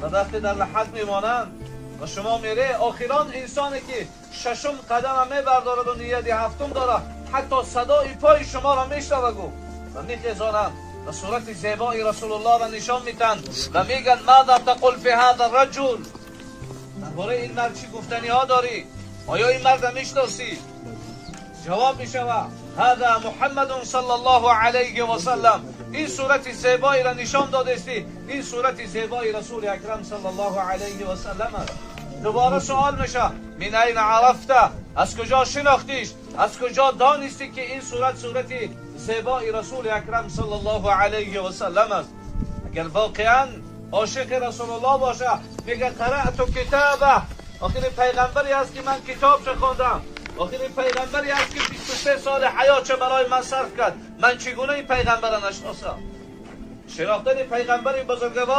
و وقتی در لحد میمانند و شما میره، آخران انسانی که ششم قدم هم میبردارد و نیت هفتم داره، حتی صدای پای شما را میشنوه و میخیزانند و صورت زیبای رسول الله را نشان میتن و میگن ماذا تقول فی هذا الرجل؟ درباره این مرد چی گفتنی ها داری؟ آیا این مرد را میشناسی؟ جواب میشود هذا محمد صلی الله علیه و سلم. این صورت زیبایی را نشان دادستی، این صورت زیبای رسول اکرم صلی الله علیه و سلم است. دوباره سوال میشه من این عرفته؟ از کجا شناختیش؟ از کجا دانستی که این صورت صورت زیبای رسول اکرم صلی الله علیه و سلم است؟ اگر واقعا عاشق رسول الله باشه میگه قرأت کتابه، آخر پیغمبری است که من کتابش خواندم، آخر پیغمبری است که 23 سال حیاتش برای من صرف کرد، من چگونه این پیغمبر را نشناسم؟ شناختن پیغمبر بزرگوار